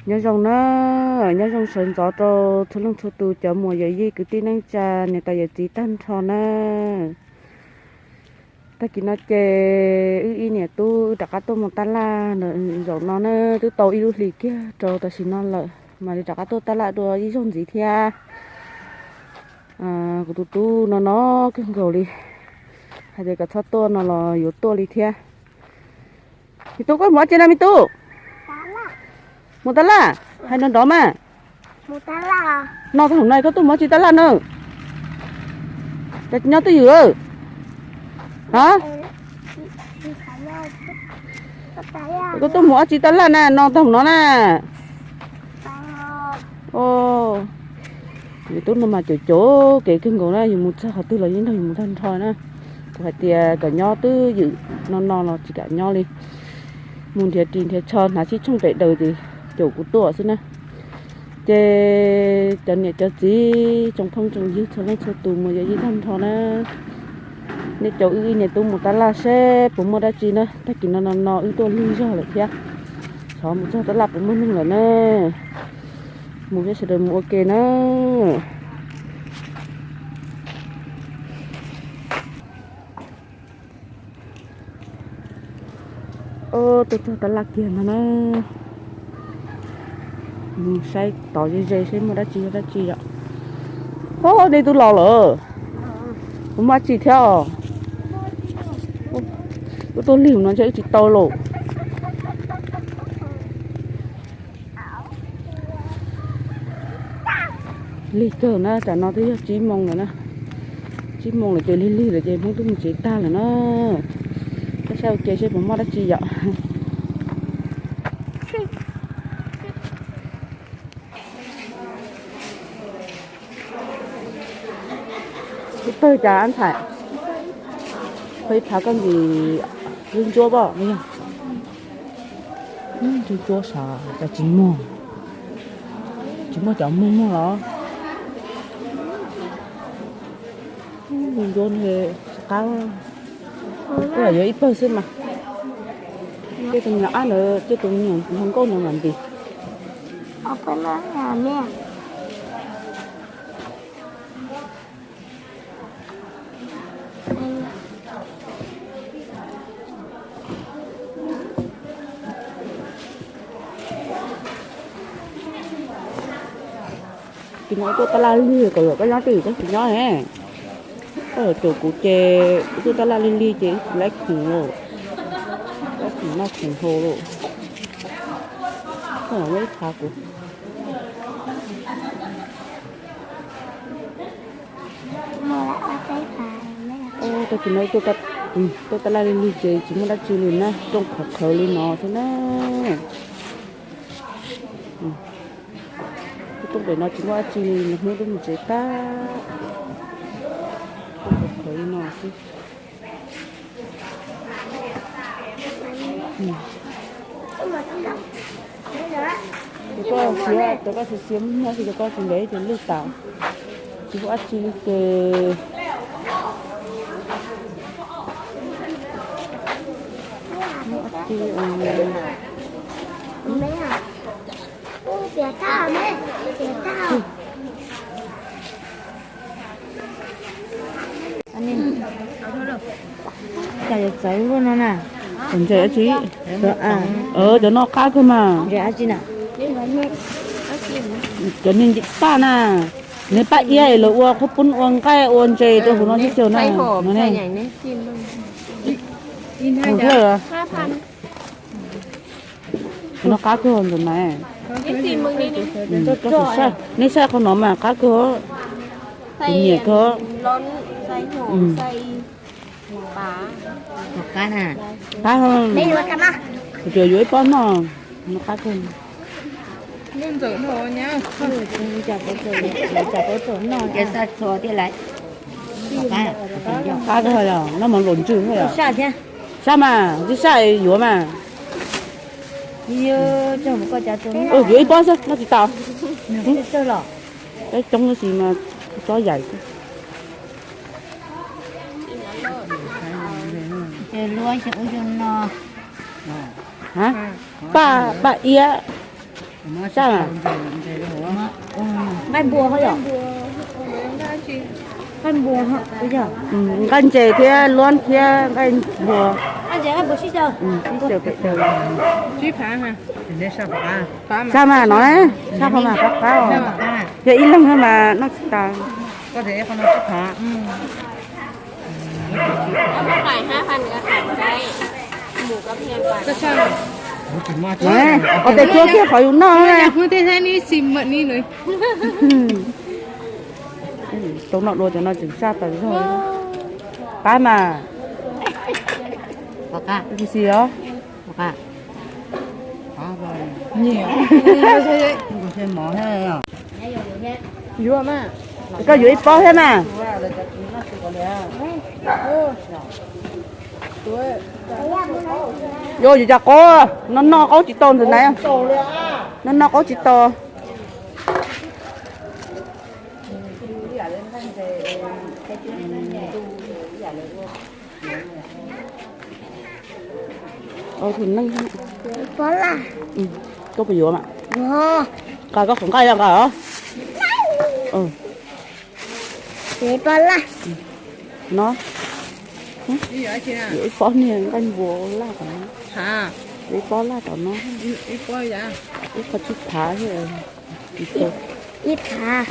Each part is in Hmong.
Nyob zoo na, nyob zoo sawv ntxov rau txhua leej txhua tus cov muam yawm yij kwv tij neej tsa niam tais yawm txiv tag nrho na. Tag kis no ces wb ib niam tub wb rov qab tuaj mus taj laj ntawm zaum no na, twb tau ib lub hlis kiag rau tam sim no lawm mam li rov qab tuaj taj laj dua ib zaug ntxiv thiab. Kuv tus tub no no kawg nkaus li, hais tias kom txhob tuaj no los yuav tuaj li thiab. Me tub, koj mus dab tsi na me tub? Mus taj laj? Hais nrov nrov mas. No tag hauv no koj tuaj mus dab tsi taj laj na? Cas tsis nyob twj ywm? Ha? Koj tuaj mus dab tsi taj laj na no tag hauv no na? Yus tub no mas caum caum kev kawg nkaus na, yus mus txog qhov twg los yeej nrog yus mus tag nrho na. Kuv hais tias kom nyob twj ywm no no los tsis kam nyob li. Mus nrhiav ris nrhiav tsho hnav sib tshooj pem daws ces caum kuv tuaj xwb na. Ces cov niam cov txiv tsoom phooj tsoom ywg txhua leej txhua tus mus yog ib tag nrho na, nej caum wb ib niam tub mus taj laj seb puas muaj dab tsi na. Tag kis no no no wb tuaj lig zog lawm thiab, xyov mus txog taj laj puas muaj neeg lawm na. Mus thiab sawv daws mus ua ke na. Tuaj txog taj laj kiag no na, mus saib tod ze ze seb muaj dab tsi yog dab tsi yom. Ub, nej twb los lawm, puas muaj dab tsi thiab os? Wb tuaj lig no ntshe wb tsis tau lauj. Lig kawg na, tam no twb yog tsib moos lawm na. Tsib moos lawm ces lig lig lawm ces Hmoob twb mus tsev tag lawm na. Koj saib ua ke seb puas muaj dab tsi yom. Ib pawg cas ab ntxhais? Pawg ib phav koj ntxim ntsuab pob, ntsuab sav cas tsis muag, tsis muaj cov muag muag los. Ntsuab ntshe tsis qab, lam yuav ib pawg xwb mas. Tej tus me nyuam ab ntawd, tej tus me nyuam hluas nkauj ntawd mam ntim. Ces no tuaj taj laj lig kom yog koj nyob twj ywm koj tsis nyob ne. Koj yuav caum kuv ces wb tuaj taj laj lig lig ces wb tsis laib khoom lauj, laib khoom noj khoom haus lauj. Koj ib phav kuv. Tag kis no tuaj taj laj lig lig ces tsis muaj dab tsi li na, rooj qhawv qhawv li no xwb na. Rooj pem no tsis muaj dab tsi li, nws Hmoob twb mus tsev tag. Rooj qhawv qhawv li no xwb. Ces koj siav, cov koj siav siav muag ces cov koj tsis ntev ces lwj tas. Tsis muaj dab tsi li ces muaj dab tsi. Cas yuav txawv luaj no na. Ntses dab tsi? Cov no qab kawg mas. Cov niag ntim paj na, niag paj iab es lawv ua qhaub poob ua nqaij ua ntses rau hauv no tib si na. Tus no qab kawg ntawm mas. Nej saib qhov no mas qab kawg, kuv nyiam kawg. Qab, kuv tsuas yuav ib pob noj, no qab kawg. Qab kawg yog noj mov luam ntswg thiab yom. Sab mas, tsis sab yuav mas. Yuav ib pob xwb noj tsis tau. Peb coob tab sis mas tsob yaim. Paj, paj iab. Sab, nqaij npua ho yom? Nqaij ntses thiab luab thiab nqaij npua. Sab mas no, sab qhov mas qab qab os. Yog ib leeg mas noj tsis tas. Qhov tes tsua kiag qhov yus noj. Tau noj dua cov no tseem sab tas zog. Qab mas. Xis os. Yuav mas, koj yuav ib pob thiab mas. Yuav yus cov qaub, no noj qaub tsis tau ntawm na. No noj qaub tsis tau. Tus neeg, koj puas yuav mas? Nqa koj qhov nqaij nqa os. No, yuav ib pob niag nqaij npua laj tom no. Yuav ib pob laj tom no. Ib qho tsib phav thiab. Ib phav.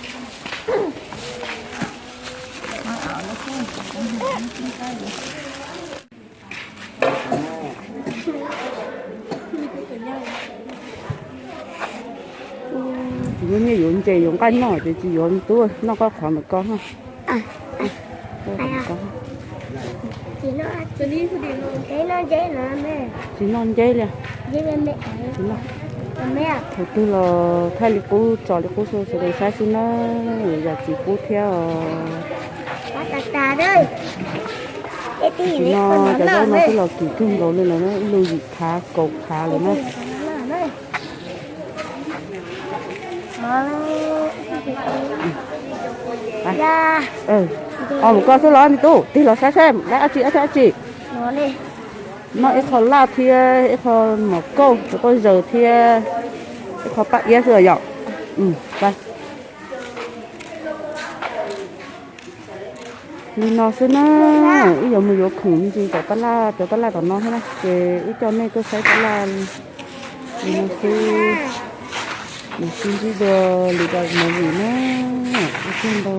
Yuav nyiaj yuav ntses yuav nqaij noj ces tsis yuav me tub, noj koj qhov ntawm koj na. Tsis noj nceb li. Thaum twg los thaij li qub tso li qub rau sawv daws saib xwb na, yam txiv qub thiab os. Tam sim no cov zaub no twb los kim kawg nkaus li lawm na, ib lub yim phav kaum phav lawm na. Os, mus koj xwb los me tub, tig los saib saib lawv dab tsi dab tsi. Noj ib qho laj thiab ib qho mov kauj, cov koj zaws thiab ib qho paj iab xwb yom. Li no xwb na, wb yuav mus yuav khoom me ntsis tom tab laj, cov tab laj tom no thiab na, ces wb coj nej tuaj saib tab laj li no xwb. Mus sib ntsib dua lwm daim movie na, ua tsaug ntau.